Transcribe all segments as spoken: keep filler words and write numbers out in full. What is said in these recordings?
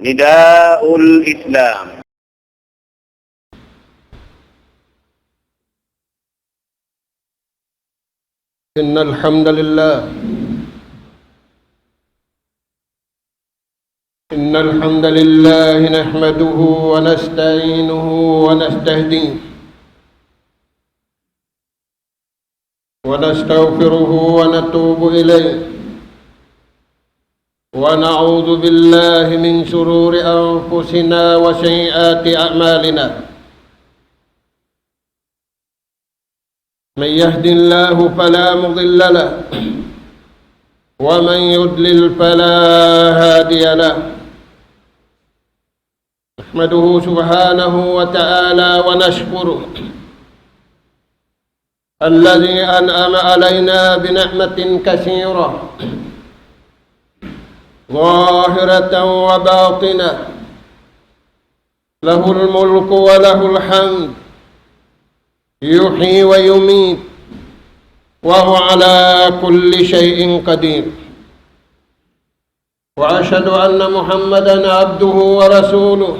نداء الإسلام. إن الحمد لله، إن الحمد لله نحمده ونستعينه ونستهديه ونستغفره ونتوب إليه، ونعوذ بالله من شرور أنفسنا وسيئات أعمالنا. من يهد الله فلا مضل له، ومن يضلل فلا هادي له. نحمده سبحانه وتعالى ونشكره الذي أنعم علينا بنعمة كثيرة ظاهرة وباطنة، له الملك وله الحمد، يحيي ويميت، وهو على كل شيء قدير. وأشهد أن محمدا عبده ورسوله،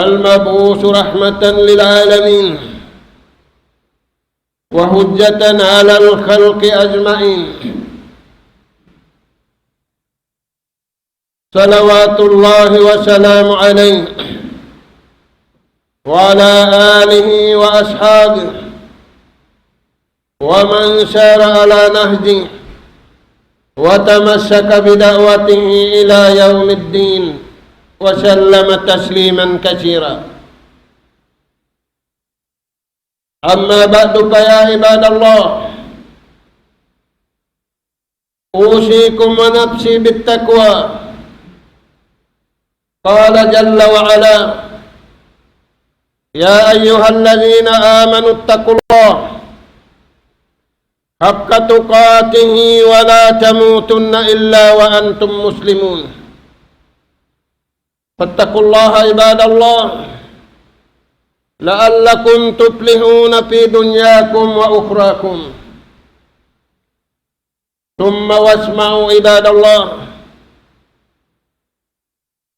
المبعوث رحمة للعالمين وحجة على الخلق أجمعين، صلوات الله وسلامه عليه وعلى آله وأصحابه ومن سار على نهجه وتمسك بدعوته إلى يوم الدين وسلم تسليما كثيرا. أما بعد، فيا عباد الله، أوصيكم ونفسي بالتقوى. قال جل وعلا: يا أيها الذين آمنوا اتقوا الله حق تقاته ولا تموتن إلا وأنتم مسلمون. فاتقوا الله عباد الله لعلكم تفلحون في دنياكم وأخراكم. ثم واسمعوا عباد الله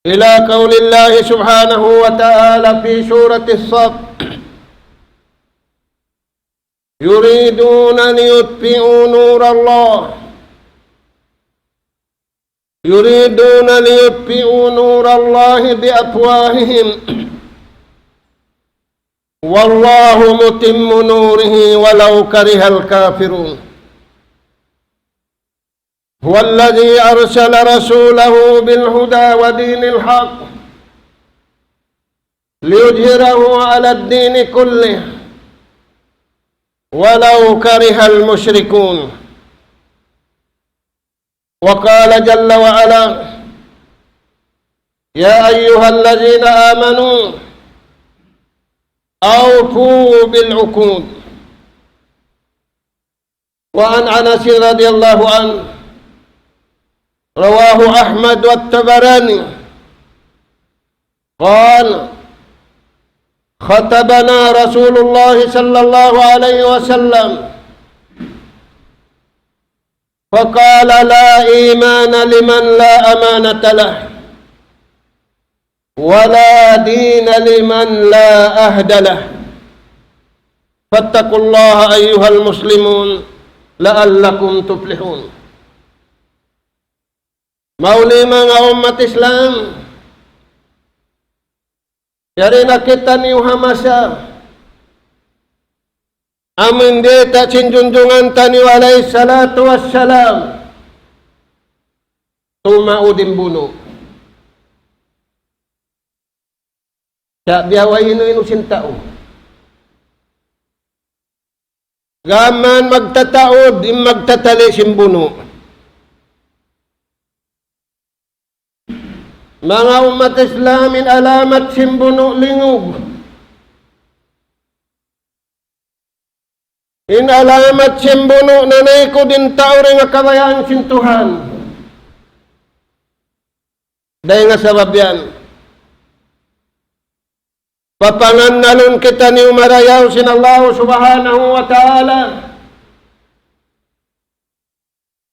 إلى قول الله سبحانه وتعالى في سورة الصف: يريدون ليطفئوا نور الله، يريدون ليطفئوا نور الله بأفواههم والله متم نوره ولو كره الكافرون. هو الذي أرسل رسوله بالهدى ودين الحق ليظهره على الدين كله ولو كره المشركون. وقال جل وعلا: يا أيها الذين آمنوا أوفوا بالعقود. وعن أنس رضي الله عنه، رواه أحمد والطبراني، قال: خطبنا رسول الله صلى الله عليه وسلم فقال: لا إيمان لمن لا أمانة له، ولا دين لمن لا عهد له. فاتقوا الله أيها المسلمون لعلكم تفلحون. Mauli manga ummat Islam, yari na kitaniyu ha masa amun diyata' sin junjungan taniyu alayhi salatu wassalam, tumaud in bunu'. Sa' biya' way inu-inu sin tau. Gām magtataud, in magtatali sin bunu'. Manga ummat Islam, in alamat sin bunu' lingug. In alamat sin bunu' nanaykud in tau dayn ha kabayaan sin Tuhan. Dayn ha sabab yan, papangannalun kitaniyu marayaw sin Allah Subhanahu wa Ta'ala.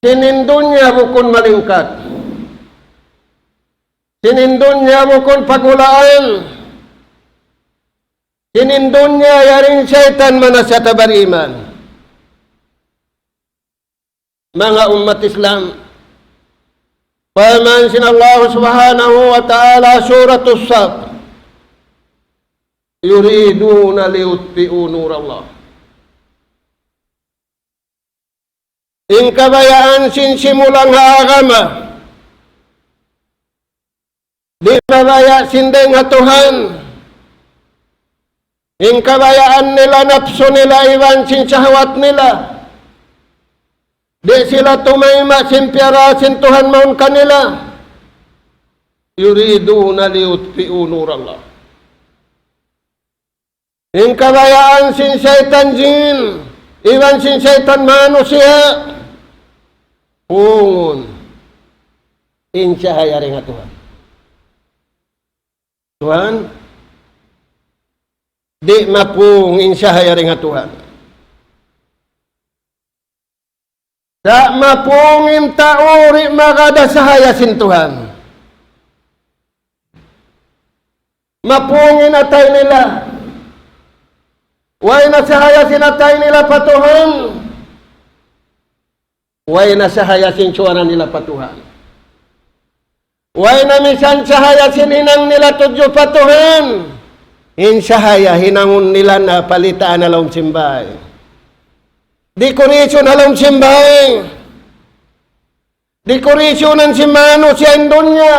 Sin in dunya bukun malingkat. Sin in dunya bukun paghulaan. Sin in dunya yari in saytan manasya ta bariman. Manga ummat Islam, parman sin Allah Subhanahu wa Ta'ala, Suratus Saf, يريدون ليطفئوا نور الله. In kabayaan sin simulang ha agama, di' mabaya' sin dayng ha Tuhan. In kabayaan nila napsu nila iban sin shahwat nila. Di' sila tumayma' sin piyara sin Tuhan mawn kanila. يريدون ليطفئوا نور الله. In kabayaan sin saytan jin, iban sin saytan manusiya', pungun in sahaya dayn ha Tuhan. Tuhan, di' mapung in sahaya dayn ha Tuhan. Sa' mapung in tau di' magad ha sahaya sin Tuhan. Mapung in atay nila. Way na sahaya sin atay nila pa Tuhan. Way na sahaya sin suwara nila pa Tuhan. Way na misan sahaya sin hinang nila tudju pa Tuhan. In sahaya hinangun nila na palitaan ha lawm sin bay. Decoration ha lawm sin bay. Decorationan sin manusiya' in dunya.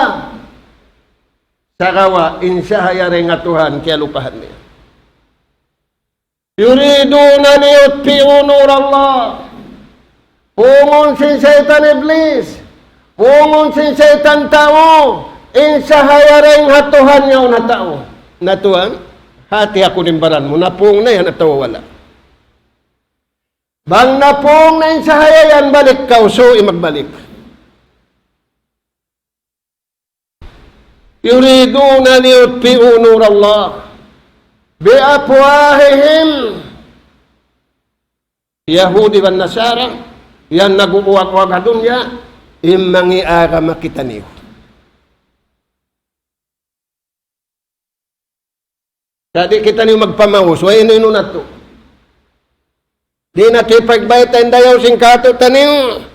Sagawa' in sahaya dayn ha Tuhan kiyalupahan niya. يريدون ليطفئوا نور الله. Pungun sin saytan iblis, pungun sin saytan tau, in sahaya dayn ha Tuhan yaun ha tau. Na Tuhan, hati aku in baran mu, napung na yan atawa wala'. Bang napung na in sahaya yan, balik kaw, subay magbalik. يريدون ليطفئوا نور الله بأفواههم. Yahudi iban Nasara, yan nag-uwag-uwag ha dunya, in mangi' agama kitaniyu. Sa' di' kitaniyu magpamaus, way inu-inu natu'. Di' natu' ipagbayta' in dayaw sin kātu'niyu.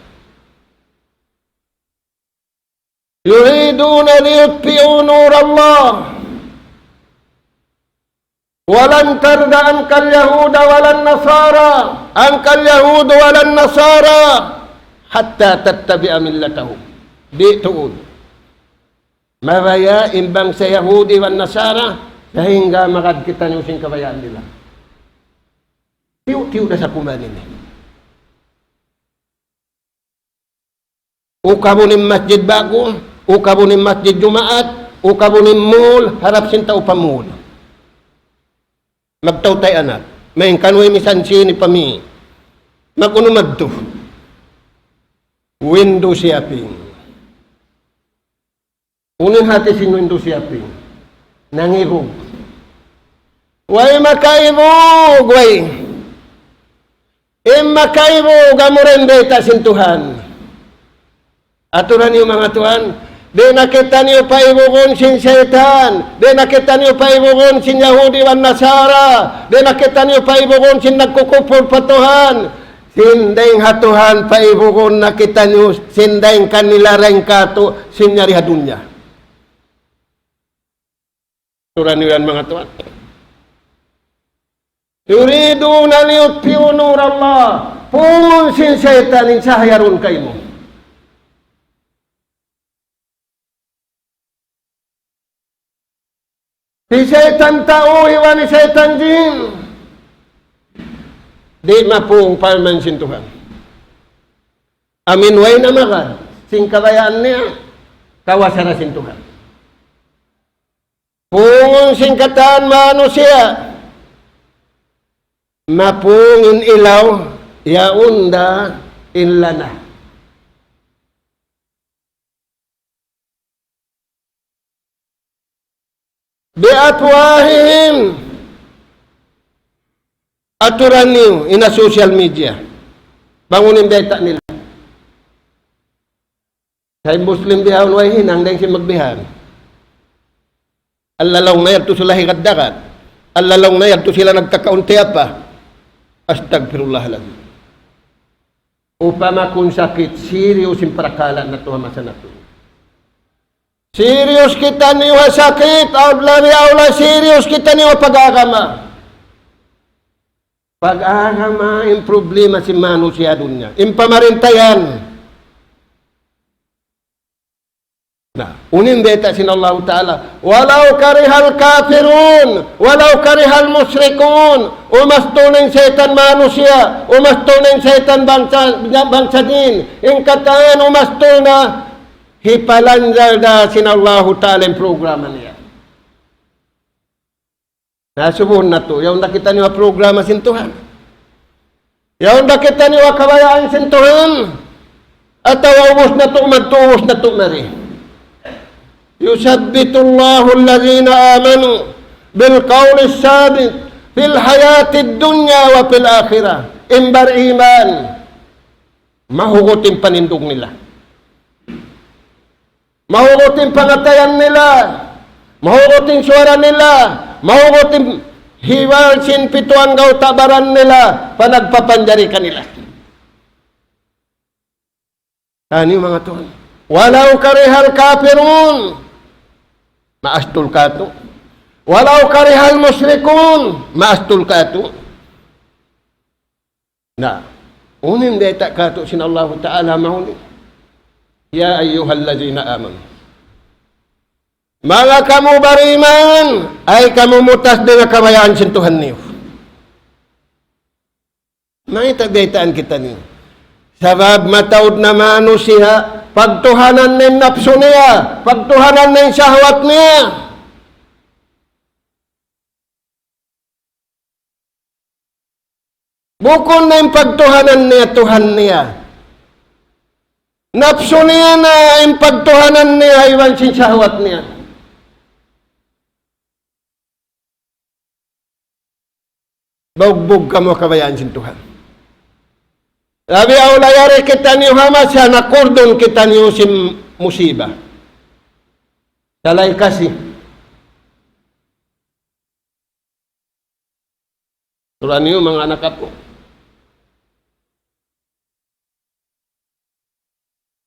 يريدون ليطفئوا نور الله ولن ترضى عنك اليهود ولا النصارى، عنك اليهود ولا النصارى حتى تتبع ملتهم. Di' tuud mabaya' in bangsa Yahudi iban Nasara, sahingga magad kitaniyu sin kabayaan nila. Tiyu'-tiyu' da sa kuman ini. Ukabun in masjid ba'gu, ukabun in masjid Jumaat, ukabun in mall, harap sin tau pa mall. Magtautay anak. Main kanway misan sini pa mi. Mag-unu madtu. Window shopping. Unu in hati sin window shopping? Nangibug. Way makaibug, way. In makaibug, amu ra in bayta' sin Tuhan. Aturan niyu manga tuwan, di' na kitaniyu paibugun sin saytan, di' na kitaniyu paibugun sin Yahudi iban Nasara, di' na kitaniyu paibugun sin nagkukupur pa Tuhan, sin dayng ha Tuhan paibugun na kitaniyu, sin dayng kanila dayng kātu', sin yari ha dunya. Aturan niyu yan manga tuwan. يريدون ليطفئوا نور الله. Pungun sin saytan in sahaya duun kaymu. Hi saytan tau iban hi saytan jin. Di' mapung parman sin Tuhan. Amin way na magad sin kabayaan niya, kawasa na sin Tuhan. Pungun sin katan manusiya', mapung in ilaw, yaun da in lana. بأفواههم. Aturan niyu, in ha social media. Bang unu in bayta' nila. Sa' in Muslim bihaun way hinang, dayng sin magbihan. Allalaw na yadtu sila higaddagan. Allalaw na yadtu sila nagkakaun tiyapa. Astagfirullahalazim. Upama kun sakit, serious in parakala' natu' ha masa natu'. Serious kitaniyu ha sakit, aw labi awla serious kitaniyu ha pag-agama. Pag-agama in problema sin manusiya' dunya. In pamarinta yan. Na, unu in bayta' sin Allahu Ta'ala, "ولو كره الكافرون، ولو كره المشركون." Umastu na in saytan manusiya', umastu na in saytan bangsa, bangsa jin, in katan umastu na, hipalanjal da sin Allahu Ta'ala in programa niya. Na, asubuhun natu', yaun da kitaniyu ha programa sin Tuhan. Yaun da kitaniyu ha kabayaan sin Tuhan. Atawa ubus natu' madtu, ubus natu' mari. يثبت الله الذين آمنوا بالقول الثابت في الحياة الدنيا وفي الآخرة. In bariman, mahugut in panindug nila. Mahugut in pangatayan nila. Mahugut in suwara nila. Mahugut in hiwal sin pitu anggawta' baran nila. Panagpapanjari kanila. Taniyu manga tuwan. ولو كره الكافرون. Maastul katu'. ولو كره المشركون. Maastul katu'. Na, unu in bayta' katu' sin Allahu Ta'ala mawn ini. يا أيها الذين آمنوا. Manga kamu bariman, ay kamu mutas dayn ha kabayaan sin Tuhan niyu. Mayta' baytaan kitaniyu? Sabab mataud na manusiya', pagtuhanan na in napsu niya, pagtuhanan na in shahwat niya. Bukun na in pagtuhanan niya, Tuhan niya. Napsu niya na in pagtuhanan niya, iban sin shahwat niya. Bugbug kamu ha kabayaan sin Tuhan. Labi awla yari kitaniyu ha masa nakurdun kitaniyu sin musiba. Salay kasi. Turan niyu manga anak apu'.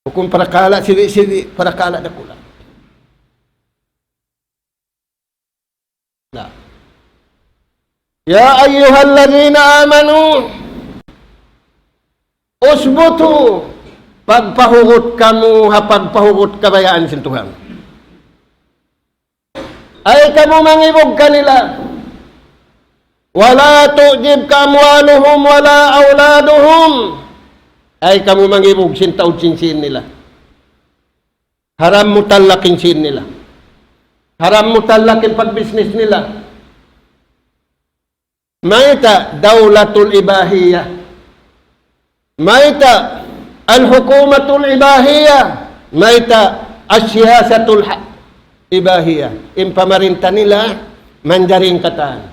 Bukun parakala' sibi'-sibi', parakala' dakula'. Na. يا أيها الذين آمنوا اثبتوا. Pagpahugut kamu ha pagpahugut kabayaan sin Tuhan. Ay kamu mangibug kanila. ولا تعجبك أموالهم ولا أولادهم. Ay kamu mangibug sin taud sin sīn nila. Haram mutlak in sīn nila. Haram mutlak in pagbisnis nila. Mayta'? دولة إباحية. Mayta'? الحكومة الإباحية. Mayta'? السياسة الإباحية. In pamarinta nila, manjari in katan.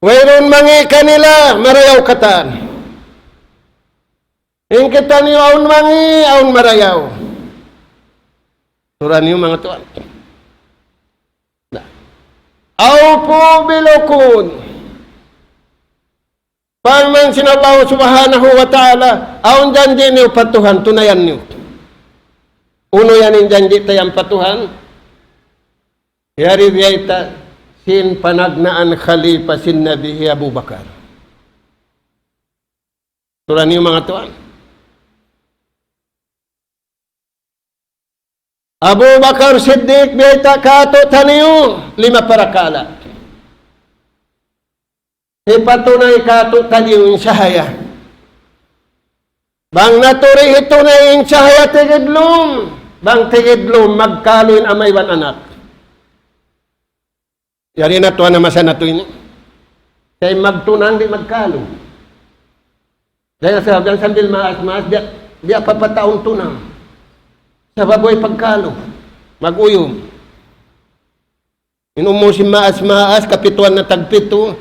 Wayruun mangi' kanila, marayaw katan. In kitaniyu awn mangi', awn marayaw. Turan niyu manga tuwan. Na. أوفوا بالعقود. Parman sin Allah Subhanahu wa Ta'ala, awn janji' niyu pa Tuhan, tunayan niyu. Unu yan in janji' ta yan pa Tuhan? Yari biyayta' sin panagnaan khalifa sin Nabi hi Abu Bakar. Turan niyu manga tuwan. Abu Bakar Siddiq, biyayta' katu'taniyu lima parakala'. Hipatunay katu'taniyu in sahaya. Bang naturi hitunay in sahaya tigidlum, bang tigidlum magkalu in ama' iban anak. Yari na tuwan ha masa natu' ini. Kay magtunang di' magkalu. Kaya sabab yan sambil maas-maas, di', di' papataun tunang. Sabab way pagkalu. Mag-uyum. In umul sin maas-maas, kapituan na tagpitu,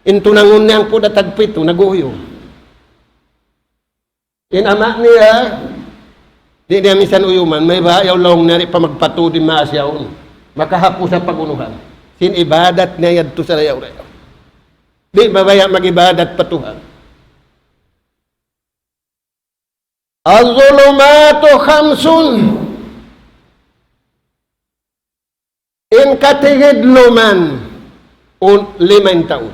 in tunangun niya hangpu' da tagpitu, nag-uyum. In ama' niya, di' niya minsan uyuman, mayta' ayaw laung niya, di' pa magpatu di' maas yaun. Makahapus ha pagunuhan. Sin ibadat niya yadtu sarayaw-rayaw. Di' mabaya' mag-ibadat pa Tuhan. الظلمات خمس. In katigidluman, un-, lima in tau.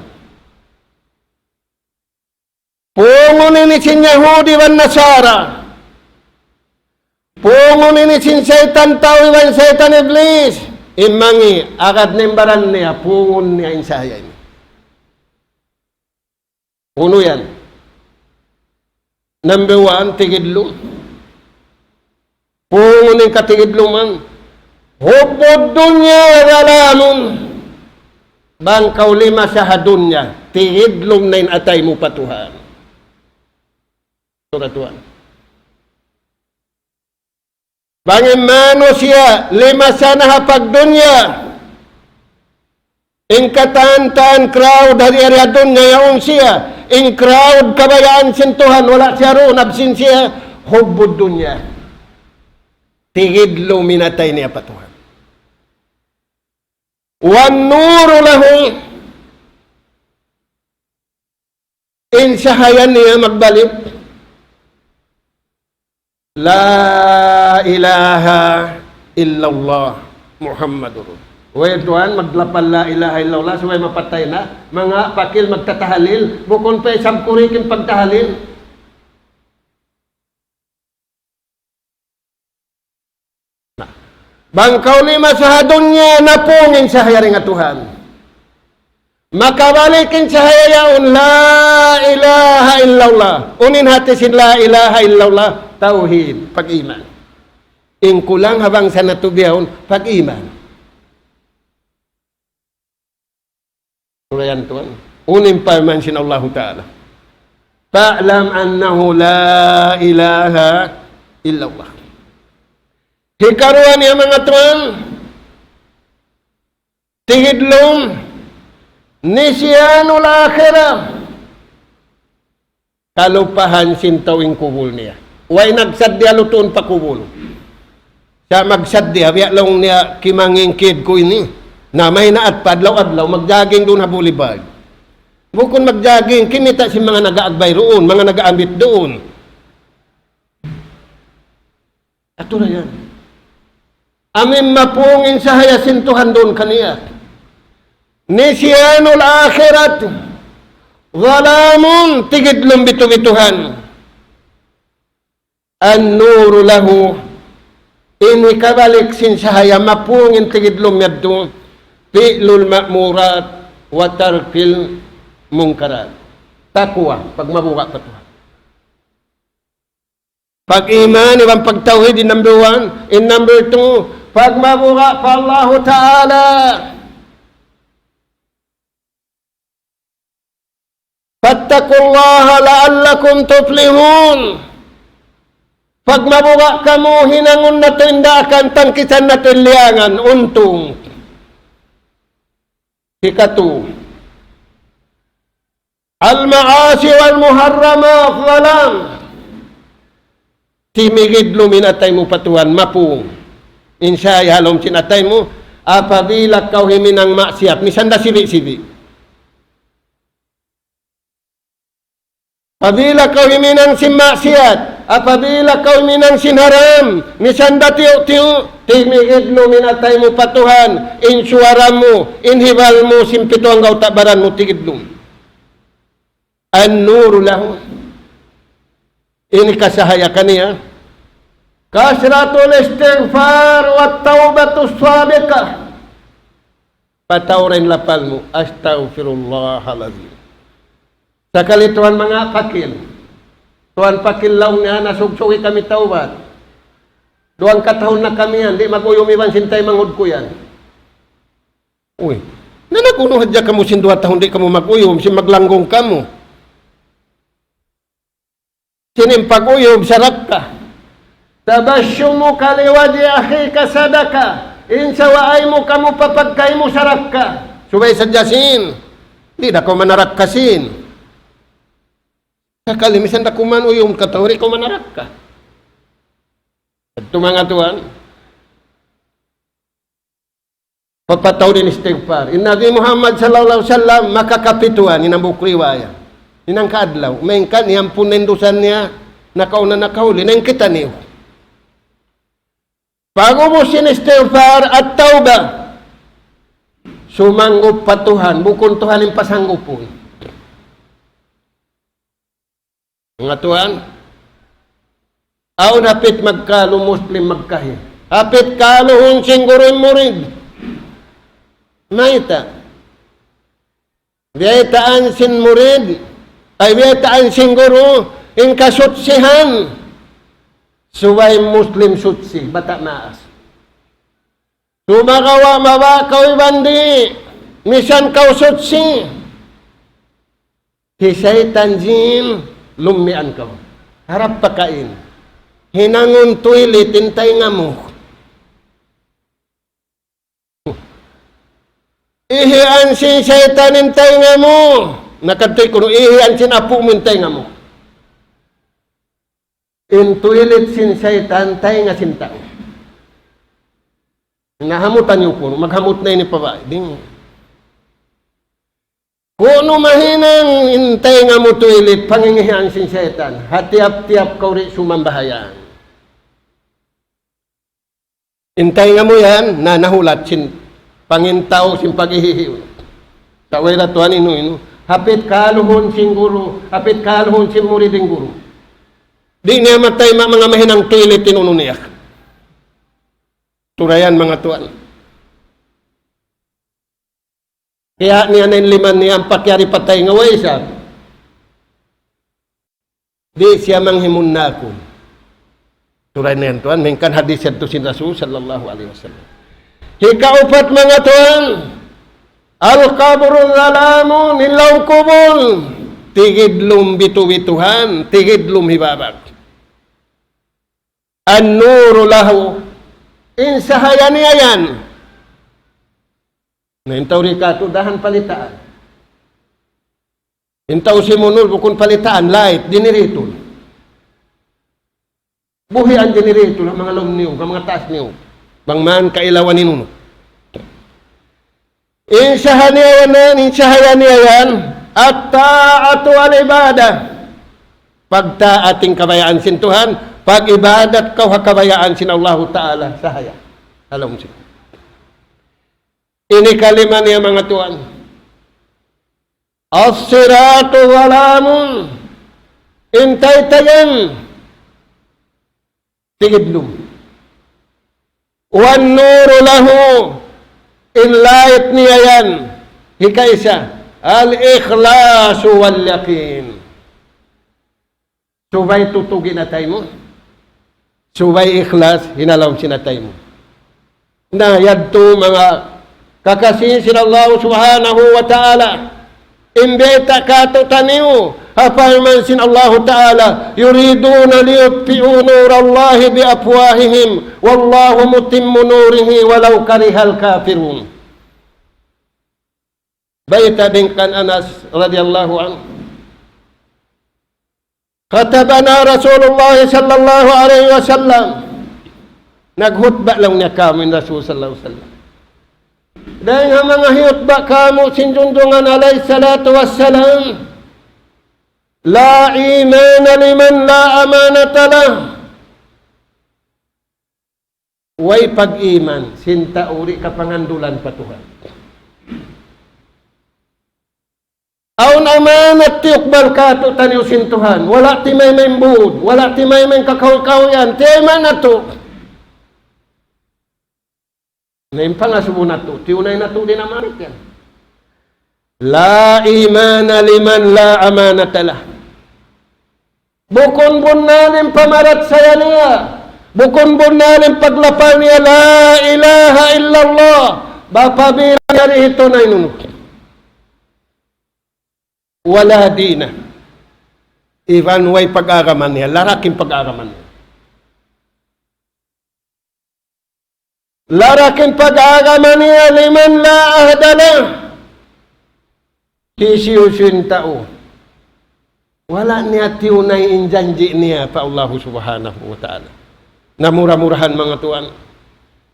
Pungun ini sin Yahudi iban Nasara. Pungun ini sin saytan tau iban saytan Iblis. Imangi, agad na in baran niya, pungun niya in sahaya ini. Unu yan? Number one, tigidlum. Pungun in katigidluman. حب الدنيا ظلام. Bang kaw limasa ha dunya, tigidlum na in atay mu pa Tuhan. Sura Tuhan. Bang in manusiya' limasa na ha pagdunya, in katan-katan crowd ha diyari ha dunya yaun siya, in crowd kabayaan sin Tuhan, wala' siya duun, absent siya, حب الدنيا. Tigidlum in atay niya pa Tuhan. والنور له. In sahaya niya magbalik. لا إله إلا الله محمد رسول. Way tuwan, maglapal la ilaha illallah, subay mapatay na. Manga pakil magtatahalil, bukun pa isab kurik in pagtahalil. Bang kaw limasa ha dunya, napung in sahaya dayn ha Tuhan. Makabalik in sahaya yaun, لا إله إلا الله. Unu in hati sin لا إله إلا الله? Tawhid, pag-iman. In kulang ha bangsa natu' bihaun, pag-iman. Sura yan tuwan. Unu in parman sin Allahu Ta'ala? فاعلم أنه لا إله إلا الله. Hikaruwa niya manga tuwan, tigidlum, نسيان الآخرة. Kalupahan sin tau in kubul niya. Way nagsaddiya lutuun pa kubul. Sa' magsaddiya, biya' laung niya kimangingkid ku ini. Na may naat pa adlaw-adlaw, mag-jogging duun ha boulevard. Bukun mag-jogging, kimita' sin manga nag-aagbay duun, manga nag-aambit duun. Atu na yan. Amu in mapung in sahaya sin Tuhan duun kaniya. نسيان الآخرة ظلام, tigidlum bitu'-bituhan. النور له, in hikabalik sin sahaya mapung in tigidlum yadtu, فعل المأمورات وترك المنكرات. Taqwa, pagmabuga' pa Tuhan. Pag-iman iban pagtawhid in number one. In number two, pagmabuga' pa Allahu Ta'ala. فاتقوا الله لعلكم تفلحون. Pagmabuga' kamu, hinangun natu' in daakan, tangkisan natu' in liyangan, untung. Hikatu. المعاصي والمحرمات ظلام. Timigidlum in atay mu pa Tuhan, mapung. In sahaya ha lawm sin atay mu, apabila kaw himinang maksiyat, misan da sibi'-sibi'. Apabila kaw himinang sin maksiyat, apabila kaw himinang sin haram, misan da tiyu'-tiyu', timigidlum in atay mu pa Tuhan, in suwara mu, in hibal mu, sin pitu anggawta' baran mu, tigidlum. النور له. Ini kasahaya kaniya. كثرة الاستغفار والتوبة الصادقة. Pataura in lapal mu, أستغفر الله العظيم. Sakali tuwan manga pakil. Tuwan pakil laung niya, nasugsug kami tawbat. Duwang katahun na kami yan, di' mag-uyum iban sin taymanghud ku yan. Uy, na nag-unu hadja kamu sin duwa tahun di' kamu mag-uyum, sin maglanggung kamu. Sin in pag-uyum, sarakka. تبسمك لوجه أخيك صدقة. In sawaay mu kamu pa pagkahi mu sarakka. Subay sadja sin. Di' da kaw manarakka sin. Sakali misan da kuman uyum kataw, di' kaw manarakka. Atu manga tuwan. Papataud in istighfar. In Nabi Muhammad sallallahu alayhi wasallam, makakapituan, in hambuuk riwayat. In hangka adlaw. Malayngkan, iyampun na in dusa niya, nakauna nakahuli, na in kitaniyu. Pag'ubus sin istighfar, at-tawbah. Sumanggup pa Tuhan, bukun Tuhan in pasanggupun. Manga tuwan, awn hapit magkalu Muslim magkahi. Hapit kaluhun sin guru in murid. Mayta'? Biyaytaan sin murid, ay biyaytaan sin guru, in kasutsihan. Subay Muslim suchi, bata' maas. Sumagawa' mabaya' kaw iban di', misan kaw suchi. Hi saytan jin, lummian kaw. Harap pa kain. Hinangun toilet in taynga mu. Ihian sin saytan in taynga mu. Nakadtu kunu', ihian sin apu' mu in taynga mu. In toilet sin saytan, taynga sin tau. Nahamutan niyu kunu', maghamut na ini pa bay. Ding. Kunu' mahinang in taynga mu toilet, pangingihian sin saytan. Ha tiyap-tiyap kaw di' sumambahayang. In taynga mu yan, na nahulat sin pangin tau sin pag-ihihi. Sa' way da tuwan inu-inu. Hapit kaluhun sin guru, hapit kaluhun sin murid in guru. Di' niya matayma' manga mahinang toilet in unu niya. Turayan manga tuwan. Kaya niya na in lima niya ampa kiyari pa taynga way isab. Di' siya manghimun na aku. Turay na yan tuwan, malayngkan hadis yadtu sin Rasul sallallahu alayhi wasallam. Hikaupat manga tuwan, القبر ظلام, in lawm kubul, tigidlum bitu'-bituhan, tigidlum hibabak. النور له, in sahaya niya yan. Na in tau di' katu' dahan palitaan. In tau simunul bukun palitaan, light, generator. Buhian generator, ha manga lawm niyu, ha manga taas niyu. Bang man kailawan in unu. In sahaya niya yan, in sahaya niya yan, الطاعة والعبادة. Pagtaat in kabayaan sin Tuhan, pag-ibadat kaw ha kabayaan sin Allahu Ta'ala, sahaya. Alam siya. Ini kalima niya manga tuwan. الصراط ظلام. In taytayan, tigidlum. والنور له, in light niya yan. Hikaisa, الإخلاص واليقين. Subay tutug in atay mu. Subay ikhlas in ha lawm sin atay mu. Na yadtu manga kakasi sin Allah subhanahu wa ta'ala. In bayta' katu'taniyu, ha parman sin Allahu Ta'ala, يريدون ليطفئوا نور الله بأفواههم والله متم نوره ولو كره الكافرون. Bayta' dayn kan Anas radiyallahu anhu. خطبنا رسول الله صلى الله عليه وسلم. Naghutba laung niya kāmu' in Rasul sallallahu alayhi wasallam. Dayn ha manga hiyutba kāmu' sin Junjungan alayhi salatu wassalam, لا إيمان لمن لا أمانة له. Way pag-iman sin tau di' kapangandulan pa Tuhan. Awn amanat tiyukbal katu'taniyu sin Tuhan. Wala' timayma in būd, wala' timayma in kakahuy-kahuyan, tiyayma' natu'. Na in pangasubu natu', tiyunay natu' di' na marik yan. لا إيمان لمن لا أمانة له. Bukun bunnal in pamarachaya niya. Bukun bunnal in paglapal niya, لا إله إلا الله. Ba apabila yari hitunay nunu. ولا دين. Iban way pag-agama niya, larak in pag-agama niya. Larak in pag-agama niya لمن لا عهد له. Hisiyu-siyu in tau. Wala' niya tiyunay in janji' niya pa Allahu subhanahu wa ta'ala. Na mura-murahan manga tuwan.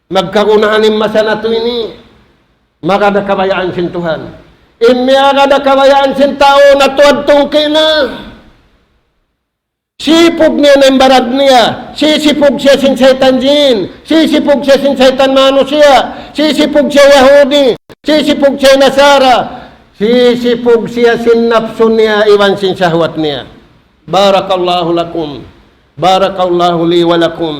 Magkagunahan in masa natu' ini. Magad da kabayaan sin Tuhan. In miyagad da kabayaan sin tau na tuwad tungki na. Sipug niya na in barad niya. Sisipug siya sin saytan jin. Sisipug siya sin saytan manusiya'. Sisipug siya Yahudi. Sisipug siya Nasara. Sisipug siya sin napsu niya iban sin sahwat niya. بارك الله لكم، بارك الله لي ولكم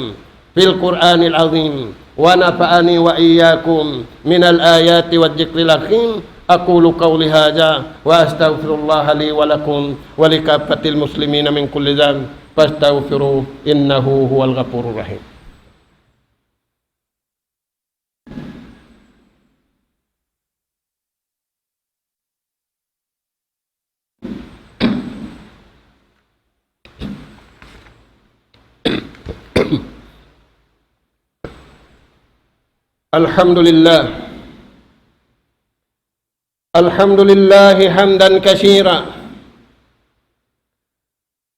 في القرآن العظيم، ونفعني وإياكم من الآيات والذكر الحكيم. أقول قولي هذا وأستغفر الله لي ولكم ولكافة المسلمين من كل ذنب فاستغفروه إنه هو الغفور الرحيم. الحمد لله. الحمد لله حمدا كثيرا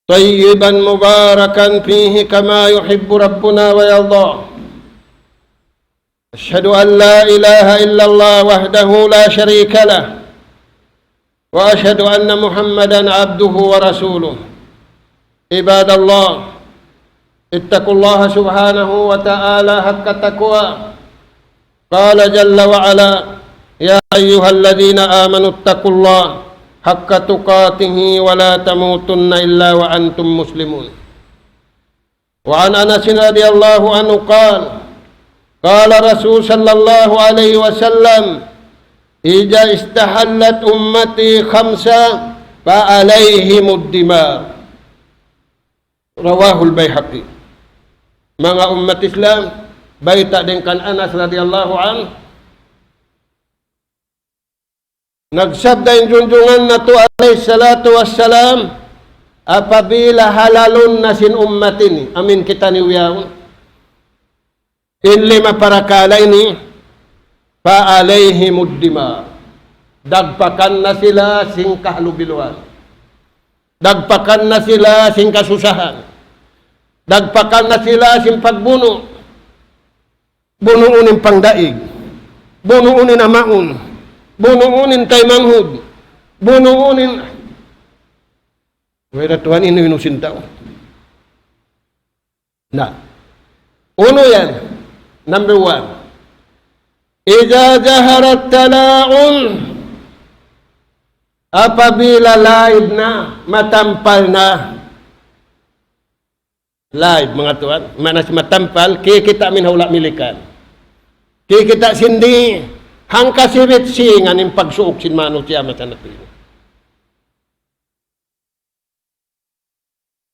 طيبا مباركا فيه كما يحب ربنا ويرضى. أشهد أن لا إله إلا الله وحده لا شريك له، وأشهد أن محمدا عبده ورسوله. عباد الله، اتقوا الله سبحانه وتعالى حق التقوى. قال جل وعلا: يا أيها الذين آمنوا اتقوا الله حق تقاته ولا تموتن إلا وأنتم مسلمون. وعن أنس رضي الله عنه قال: قال رسول صلى الله عليه وسلم: إذا استحلت أمتي خمسا فعليهم الدماء. رواه البيهقي. Manga ummat Islam, bayta' dayn kan Anas radiyallahu anhu, nagsabda in junjungan natu' alayhi salatu wassalam, apabila halalun na sin ummat ini, amin kitaniyu yaun. In lima parakala' ini, فعليهم الدماء. Dagpakan na sila sin kahalubiluan. Dagpakan na sila sin kasusahan. Dagpakan na sila sin pagbunu'. Bunuun in pangdaig. Bunuun in amaun. Bunuun in taymanghud. Bunuun in, way da Tuhan, inu-inu sin tau. Na. Unu yan? Number one. إذا ظهر التلاعن. Apabila laib na, matampal na. Laib, manga tuwan. Maana sin matampal, kikita' min ha hula' milikan. Kikita' sin di', hangka sibit singan in pagsuuk sin manusiya' masa natu' ini.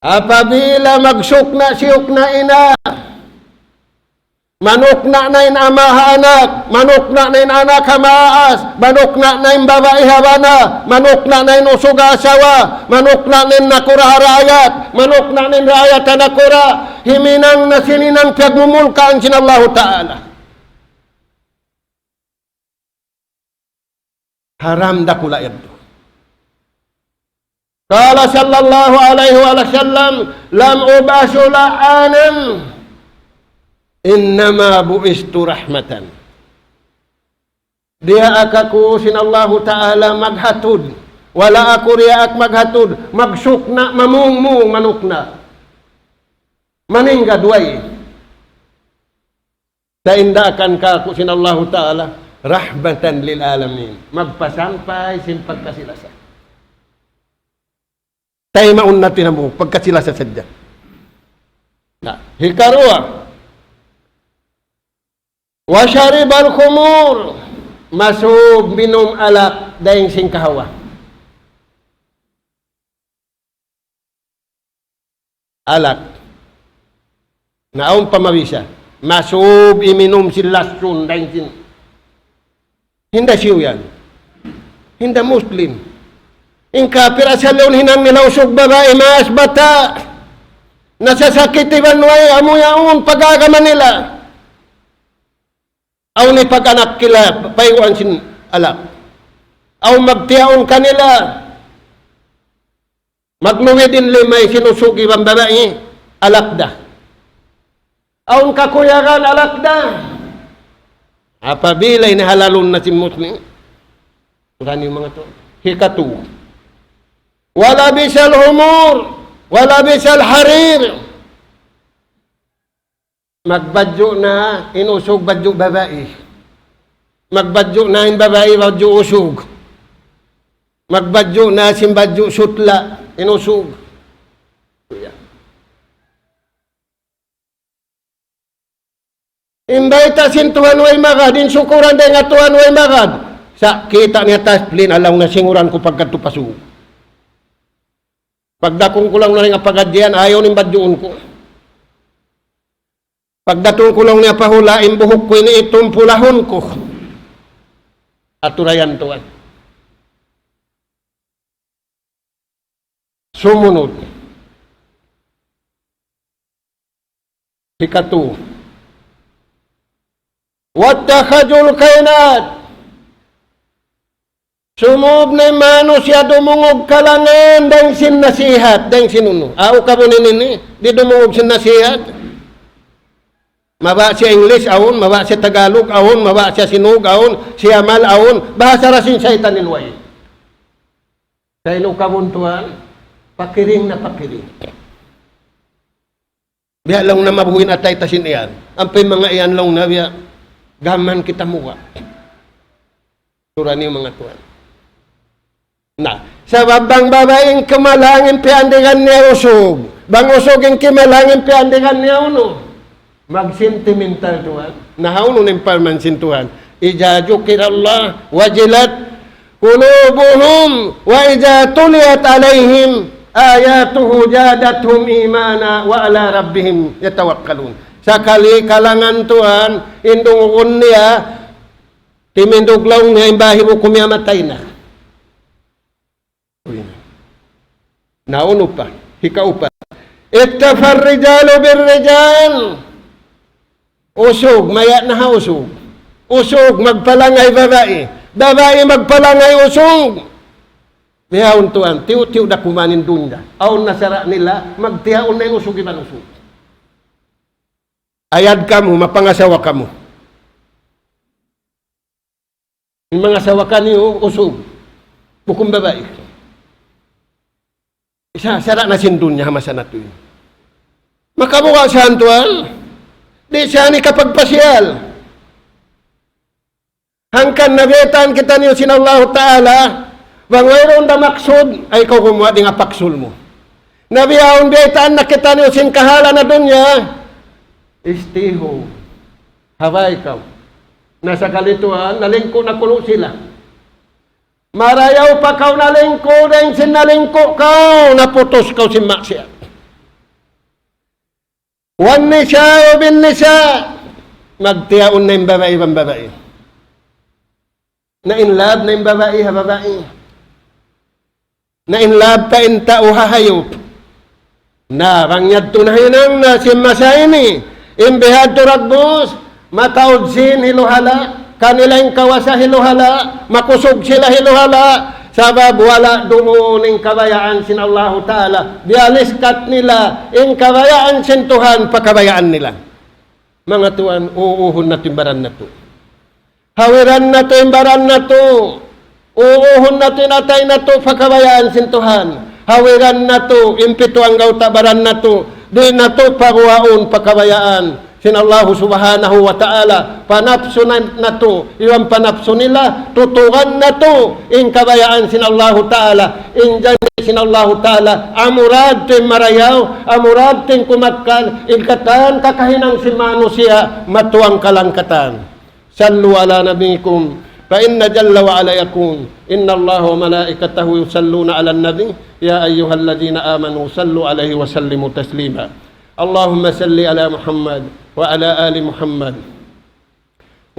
Apabila magsukna'-siyukna' na, manukna' na in ama' ha anak, manukna' na in anak ha maas, manukna' na in babai ha bana, manukna' na in usug ha asawa, manukna' na in nakura' ha raayat, manukna' na in raayat ha nakura', himinang na sin hinang piyagmumulkaan sin Allahu Ta'ala. Haram dakula' yadtu. قال صلى الله عليه وسلم: لم أبعث لعانا إنما بعثت رحمة. Diyaak aku sin Allahu Ta'ala maghatud. Wala' aku diyaak maghatud, magsukna', mamungmung, manukna'. Maningga duway. Sa' in daakan kāku' sin Allahu Ta'ala, رحمة للعالمين. Magpasampay sin pagkasi-lasa. Taymaun natu' in hambuuk, pagkasi-lasa sadja. Na, hikaruwa, وشرب الخمور, masub minum alak dayn sin kahawa. Alak. Na awn pa mabisa. Masub iminum sin lasun dayn sin. Hinda Siyu yan. Hinda Muslim. In kapir asal yaun hinang nila usug babai, maas bata'. Nasasakit iban way, amu yaun pag-agama nila. Awn ipag-anak kanila, payguan sin alak. Awn magtiyaun kanila. Magluwid in lima sin usug iban babai, alak da. Awn kakuyagan, alak da. Apabila ini halalun na sin Muslim, sura niyu manga tuwan. Hikatu. ولبس الخمور ولبس الحرير. Magbadju' na in usug badju' babai. Magbadju' na in babai badju' usug. Magbadju' na sin badju' sutla in usug. In bayta' sin Tuhan way magad, in sukuran dayn ha Tuhan way magad. Sa' kita' niya tasplin, alaw na singuran ku pagkadtu pa suug. Pagdakung ku laung niya dayn ha pagadjian, ayaw in badjuun ku. Pagdatung ku laung niya pa hula', in buhuk ku ini itum pulahun ku. Aturayan tuwan. Sumunud. Hikatu. واتخذوا الكائنات. Sumūb na in manusiya' dumungug kalangan dayn sin nasihat, dayn sin unu. Aw kabun ini, di' dumungug sin nasihat. Mabaya' siya English, awn, mabaya' siya Tagalog, awn, mabaya' siya Sinug, awn, siya Yamal, awn, bahasa da sin saytan in way. Sa' in ukabun tuwan, pakiring na pakiring. Biya' laung na mabuhi' na tayta sin iyan. Ampa in manga iyan laung na biya' gaman kita muwa'. Sura niyu manga tuwan. Na, sabab bang babai in kimalang in piyandigan niya usug. Bang usug in kimalang in piyandigan niya unu. Magsentimental tuwan. Na hawnu in parman sin Tuhan. إذا ذكر الله وجلت قلوبهم وإذا تليت عليهم آياته زادتهم إيمانا وعلى ربهم يتوكلون. Sakali kalangan tuwan, in dungugun niya, timindug laung niya in bahibu kumiyamatay na. Na unu pa, hikaupat. اكتفى الرجال بالرجال. Usug, maya' na ha usug. Usug, magpalangay babai. Babai, magpalangay usug. Bihaun tuwan, tiyu'-tiyu' da kuman in dunya. Awn na sara' nila, magtiyaun na in usug iban usug. Ayad kamu, mapangasawa kamu. In manga asawa kaniyu usug, bukun babai. Isa, sara' na sin dunya ha masa natu' ini. Makabuga' sa tuwan, di' sa ini kapagpasiyal. Hangkan na biyaytaan kitaniyu sin Allahu Ta'ala, bang wayruun da maksud, ay kaw gumuwa' dayn ha paksul mu. Na bihaun biyaytaan na kitaniyu sin kahalan ha dunya, istihu. Habay kaw. Na sakali tuwan, nalingku' na kunu' sila. Marayaw pa kaw nalingku', dayn sin nalingku' kaw, naputus kaw sin maksiyat. والنساء بالنساء. Magtiyaun na in babai iban babai. Na in love na in babai ha babai. Na in love pa in tau ha hayup. Na, bang yadtu nahinang na sin masa ini, in bihadtu dagbus, mataud sin hiluhala', kanila in kawasa hiluhala', makusug sila hiluhala', sabab wala' duun in kabayaan sin Allahu Ta'ala. Biyaliskat nila in kabayaan sin Tuhan pa kabayaan nila. Manga tuwan, uuhun natu' in baran natu'. Hawiran natu' in baran natu'. Uuhun natu' in atay natu' pa kabayaan sin Tuhan. Hawiran natu' in pitu anggawta' baran natu'. Di' natu' paguwaun pa kabayaan sin Allahu Subhanahu wa Ta'ala. Panapsu na-, natu', iban panapsu nila, tutugan natu' in kabayaan sin Allahu Ta'ala. In janji' sin Allahu Ta'ala, amura tuud in marayaw, amura tuud in kumakkal, in katan kakahinang sin manusiya', matuwang kalang katan. صلوا على نبيكم فإن جل وعلا يقول: إن الله وملائكته يصلون على النبي يا أيها الذين آمنوا صلوا عليه وسلموا تسليما. اللهم صل على محمد وعلى آل محمد.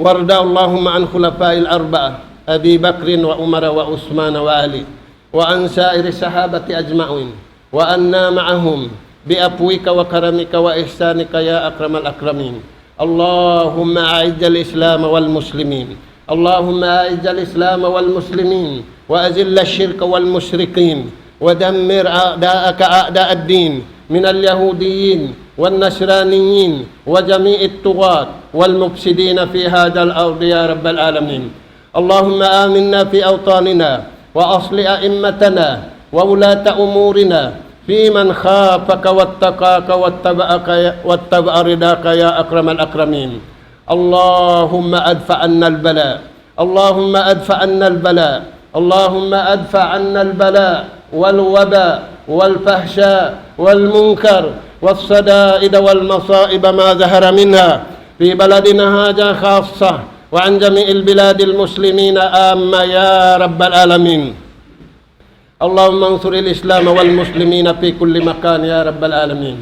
وارض اللهم عن خلفاء الأربعة أبي بكر وعمر وعثمان وعلي وعن سائر الصحابة أجمعين وعنا معهم بعفوك وكرمك وإحسانك يا أكرم الأكرمين. اللهم أعز الإسلام والمسلمين. اللهم أعز الإسلام والمسلمين وأذل الشرك والمشركين ودمر أعداءك أعداء الدين من اليهوديين والنصرانيين وجميع الطغاة والمفسدين في هذا الأرض يا رب العالمين. اللهم آمنا في أوطاننا وأصلح أئمتنا وولاة أمورنا في من خافك واتقاك واتبعك يا، واتبع رضاك يا أكرم الأكرمين. اللهم ادفع عنا البلاء. اللهم ادفع عنا البلاء. اللهم ادفع عنا البلاء والوباء والفحشاء والمنكر والشدائد والمصائب ما ظهر منها في بلدنا هذا خاصة وعن جميع البلاد المسلمين عامة يا رب العالمين. اللهم انصر الإسلام والمسلمين في كل مكان يا رب العالمين.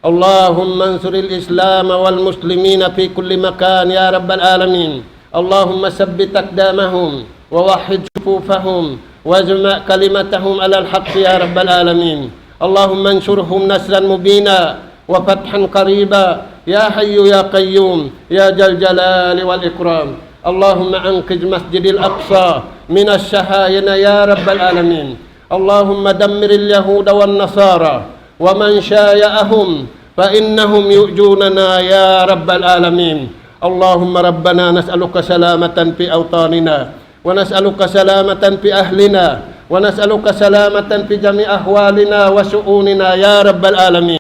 اللهم انصر الإسلام والمسلمين في كل مكان يا رب العالمين. اللهم ثبت أقدامهم ووحد صفوفهم واجمع كلمتهم على الحق يا رب العالمين. اللهم انصرهم نصرا مبينا وفتحا قريبا يا حي يا قيوم يا ذا الجلال والإكرام. اللهم أنقذ مسجد الأقصى من الصهاينة يا رب العالمين. اللهم دمر اليهود والنصارى ومن شايعهم فإنهم يؤذوننا يا رب العالمين. اللهم ربنا نسألك سلامة في أوطاننا ونسألك سلامة في أهلنا ونسألك سلامة في جميع أحوالنا وشؤوننا يا رب العالمين.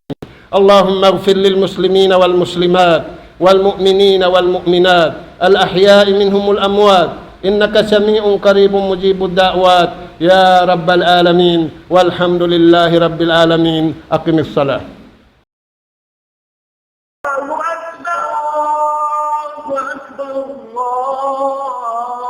اللهم اغفر للمسلمين والمسلمات والمؤمنين والمؤمنات الأحياء منهم والأموات إنك سميع قريب مجيب الدعوات يا رب العالمين. والحمد لله رب العالمين. أقم الصلاة. الله أكبر، الله أكبر، الله